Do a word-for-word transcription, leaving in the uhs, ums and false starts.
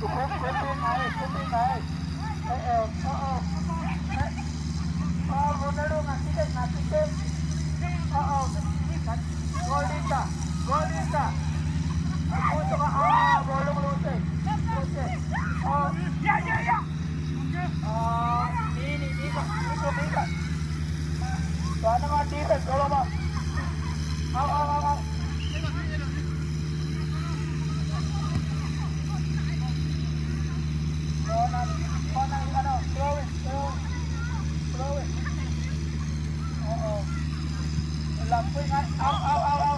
Kuping, kuping, ai, kuping, ai. Oo, oo. Eh, oo, Ronaldo, ngakik, ngakik. Oo. Gol dita, gol dita. Puso ka, ah, bolong luse. Luse. Oh. Ya, ya, ya. Ah, ni, ni, ni, ni, ni. Sana nga defense, tolong, Pak. Au, au, au, au. Corner, corner, ano, throw in, throw in. Throw in. Oo. Lampuin nga. Au, au, au, au.